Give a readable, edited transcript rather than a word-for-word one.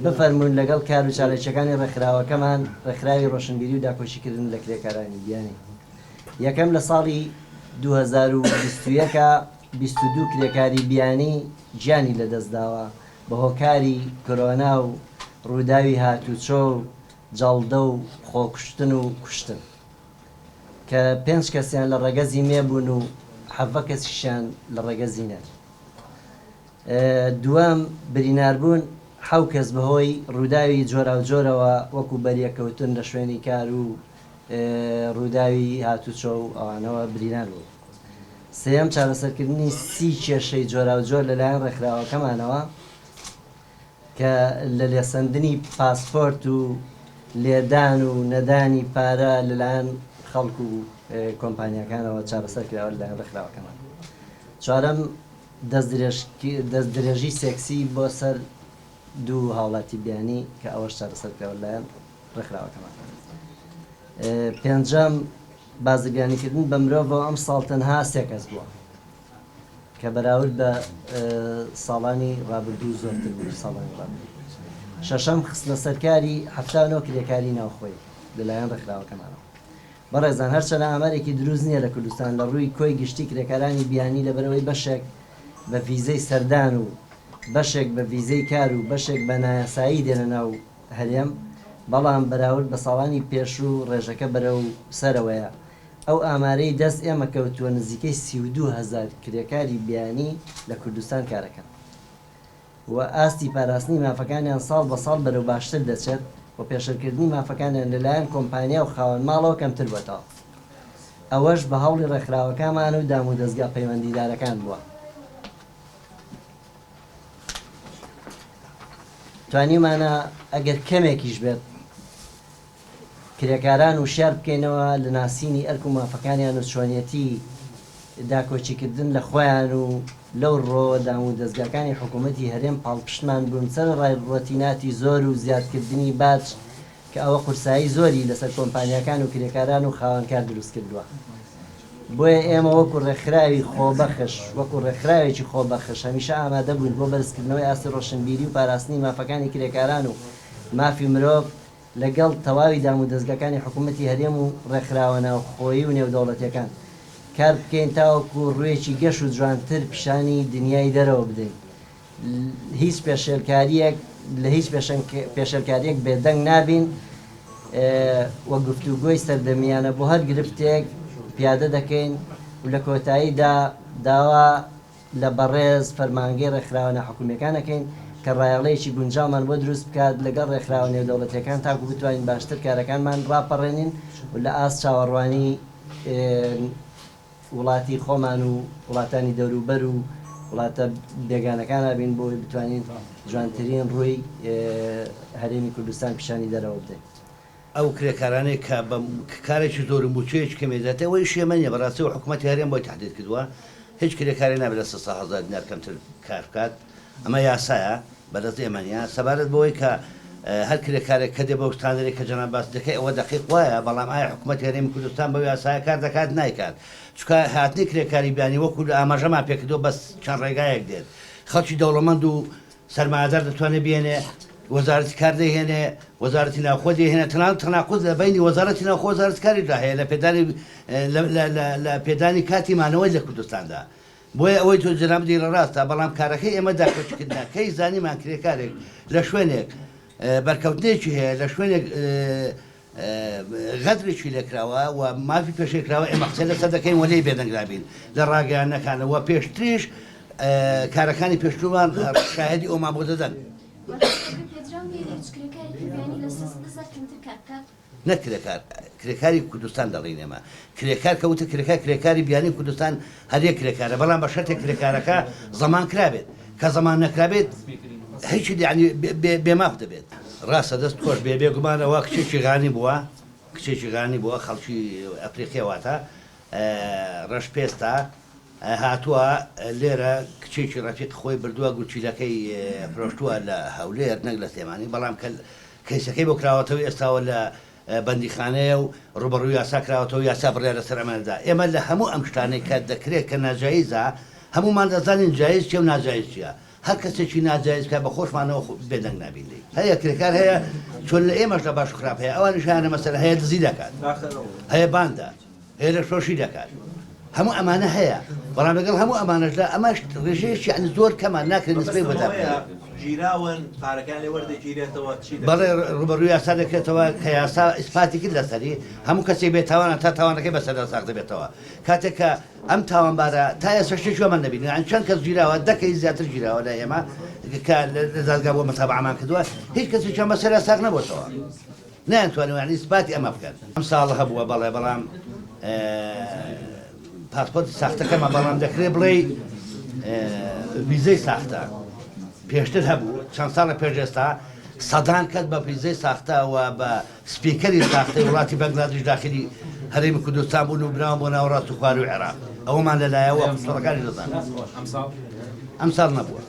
بفەرموون لەگەڵ کار و چالاکییەکانی ڕێکخراوەکەمان، ڕێکخراوی ڕۆشنبیری و داکۆکیکردن لە کرێکارانی بیانی. یەکەم لە ساڵی 2021 22 کرێکاری بیانی گیانی لەدەستداوە بە هۆکاری کۆرۆنا و ڕووداوی هاتوچۆ و جەڵدە و خۆکوشتن و کوشتن کە پێنج کەسیان لە ڕەگەزی مێ بوون و 17 کەسیشیان لە ڕەگەزی نێر. دووەم، بریناربوون حەو کەس بەهۆی ڕووداوی جۆراوجۆرەوە وەکو بەریەککەوتن لە شوێنی کار و ڕووداوی هاتوچۆ و ئەوانەوە برینار بوون. سێیەم، چارەسەرکردنی سی کێشەی جۆراوجۆر لەلایەن ڕێکخراوەکەمانەوە کە لە لێسەندنی پاسپۆرت و لێدان و نەدانی پارە لەلایەن خەڵک و کۆمپانیاکانەوە چارەسەر کراوە لەلایەن ڕێکخراوەکەمان. چوارەم، دەستدرێژی سێکسی بۆ سەر دوو هاوڵاتی بیانی کە ئەوەش چارەسەر کراوە لەلایەن ڕێکخراوەکەمان. پێنجەم، بازرگانیکردن بە مرۆڤەوە ئەمساڵ تەنها سێ کەس بووە کە بەراورد بە ساڵانی ڕابردوو زۆرتر بوو ساڵانی ڕابردوو. شەشەم، خستنە سەرکاری 79 کرێکاری ناوخۆیی لەلایەن ڕێکخراوەکەمانەوە. بەڕێزان هەرچەنە ئامارێکی دروست نییە لە کوردستان لە ڕووی کۆی گشتی کرێکارانی بیانی لەبەرئەوەی بەشێک بە ڤیزەی سەردان و بەشێک بە ڤیزەی کار و بەشێک بە نایاسایی دێنە ناو هەرێم بەڵام بەراورد بە ساڵانی پێشوو ڕێژەکە بەرەو سەرەوەیە ئەو ئامارەی دەست ئێمە کەوتووە نزیکەی 32 هەزار کرێکاری بیانی لە کوردستان کارەکەن. و ئاستی پاراستنی مافەکانیان ساڵ بە ساڵ بەرەو باشتر دەچێت و پێشێلکردنی مافەکانیان لەلایەن کۆمپانیا و خاوەن ماڵەوە کەمتر بۆتەوە. ئەوەش بە هەوڵی ڕێکخراوەکامان و دامودەزگا پەیوەندیدارەکان بووە. توانیومانە ئەگەر کەمێکیش بێت کرێکاران وشیار بکەینەوە لە ناسینی ئەرک و مافەکانیان و چۆنیەتی داکۆکیکردن لە خۆیان و لەو ڕووەوە دام و دەزگاکانی حکوومەتی هەرێم پاڵپشتمان بوون سەرەڕای ڕۆتیناتی زۆر و زیادکردنی باج کە ئەوە قورسایی زۆری لەسەر کۆمپانیاکان و کرێکاران و خاوەنکار دروستکردووە. بۆیە ئێمە وەکو ڕێکخراوی خۆبەخش وەکو ڕێکخراوێکی خۆبەخش هەمیشە ئامادە بووین بۆ بەرزکردنەوەی ئاستی ڕۆشنبیری و پاراستنی مافەکانی کرێکاران و مافی مرۆڤ لەگەڵ تەواوی دامودەزگاکانی حکوومەتی هەرێم و ڕێکخراوە ناوخۆیی و نێودەوڵەتییەکان کار بکەین تاوەکو ڕوویەکی گەش و جوانتر پیشانی دنیای دەرەوە بدەین. هیچ پێشێلکارییەک لە هیچ پێشێلکارییەک بێدەنگ نابین و گفتوگۆی سەردەمییانە بۆ هەر گرفتێک پیادە دەکەین و لە کۆتاییدا داوا لە بەڕێز فەرمانگەی ڕێکخراوە ناحکومییەکان ئەکەین کە ڕایەڵەیەکی گونجاومان بۆ دروست بکات لەگەڵ ڕێکخراوە نێودەوڵەتییەکان تاکو بتوانین باشتر کارەکانمان ڕاپەڕێنین و لە ئاست چاوەڕوانی وڵاتی خۆمان و وڵاتانی دەوروبەر و وڵاتە بێگانەکانا بین بۆ ئەوەی بتوانین جوانترین ڕووی هەرێمی کوردستان پیشانی دەرەوە بدەین. ئەو کرێکارانەی کە بە کارێکی زۆر و مووچەیەکی کەمی دەداتێ ئەوە ئیشی ئێمە نییە بەڕاستی ئەوە حکوومەتی هەرێم بۆی تەحدید کردووە هیچ کرێکارێک نابێت لە 300 هەزار دینار کەمتر کار بکات ئەمە یاسایە بەدەست ئێمە نییە سەبارەت بەوەی کە هەر کرێکارێک کە دێ بەو ستاندەرێک کە جەناب باس دەکەی ئەوە دەقیق وایە بەڵام ئایا حکوومەتی هەرێمی کوردستان بەو یاسایە کار دەکات نایکات چونکە هاتنی کرێکاری بیانی وەکو ئاماژەمان پێکردووە بەس چەند ڕێگایەک دێت خەڵکی دەوڵەمەند و سەرمایەدار دەتوانێ بێنێ، وەزارەتی کار دەیهێنێ، وەزارەتی ناوخۆ دەیهێنێ، تەنانەت تەناقوز لە بەینی وەزارەتی ناوخۆ وەزارەتی کاریشدا هەیە لە پێدانی لە پێدانی کاتی مانەوەی لە کوردستاندا. بۆیە ئەوەی تۆ جەنابت دەیڵێ ڕاستە، بەڵام کارەکەی ئێمە داکۆکیکردنە. کەی زانیمان کرێکارێک لە شوێنێک بەرکەوتنێکی هەیە، لە شوێنێک غەدرێکی لێکراوە و مافی پێشێلکراوە ئێمە قسەی لەسەر دەکەین و لێی بێدەنگ نابین لە ڕاگەیاندنەکان و پێشتریش کارەکانی پێشتومان شاهدی ئەومان بۆ دەدەن. نەک کرێکار کرێکاری کوردستان دەڵێین ئێمە کرێکار کە وتە کرێکار کرێکاری بیانی کوردستان هەر یەک کرێکارە بەڵام بە شەرتێک کرێکارەکە زەمان کرابێت کە زەمان نەکرابێت هیچی یعنی بێ ماف دەبێت. ڕاستە دەست خۆش بێ بێگومان ئەوە کچێکی غانی بووە کچێکی غانی بووە خەڵکی ئەفریقیە واتە ڕەش پێستە هاتووە لێرە کچێکی ڕەفیق خۆی بردووە گورچیلەکەی فرۆشتووە لە هەولێر نەک لە سلێمانی بەڵام کە کەیسەکەی بۆ کراوەتەوە ئێستاوە لە بەندیخانەیە و ڕووبەڕووی یاسا کراوەتەوە و یاسا بڕیار لەسەر ئەمە دەدا. ئێمە لە هەموو ئەم شتانەی کە دەکرێت کە ناجایزە، هەموومان دەزانین جایز چیە و ناجایز چیە. هەر کەسێکی ناجایز بکات بە خۆشمانەوە بێدەنگ نابین لێی. هەیە کرێکار هەیە چۆن لە ئێمەش لە باش و خراپ هەیە ئەوانیش هەیانە مەسەلەن هەیە دزی دەکات هەیە باندە هەیە لەشفرۆشی دەکات هەموو ئەمانە هەیە بەڵام لەگەڵ هەموو ئەمانەشدا ئەمەش ڕێژەیەکی یعنی زۆر کەمە ناکرێت نسبەی بۆ دابنرێت. گیراون پارەکان لێ وەردەگیرێتەوە چی دەکرێت؟ بەڵێ ڕووبەڕووی یاسا دەکرێتەوە کە یاسا ئیسپاتی کرد لەسەری هەموو کەسێک بێ تاوانە تا تاوانەکەی بەسەردا ساغ دەبێتەوە کاتێک کە ئەم تاوانبارە تا ئێستا شتێکی وامان نەبینیوە یانی چەند کەس گیراوە دە کەیس زیاتر گیراوە لای ئێمە کە لە دادگا بۆ متابەعەمان کردووە هیچ کەسێکیان بەسەریا ساغ نەبۆتەوە نەیانتوانیوە یانی ئیسپاتی ئەمە بکەن. ئەم ساڵ هەبووە بەڵێ بەڵام پاسپۆرتی ساختە کەمە بەڵام دەکرێت بڵێی ڤیزەی ساختە پێشتر هەبوو چەند ساڵە پێش ئێستا سەدان کەس بە ڤیزەی ساختە و بە سپیکەری ساختەی وڵاتی بەنگلادیش داخلی هەرێمی کوردستان بوون و براون بۆ ناوەڕاست و خوارووی عێراق. ئەوەمان لەلایە و پسپۆڕەکانیش دەزانن. ئەمساڵ نەبووە.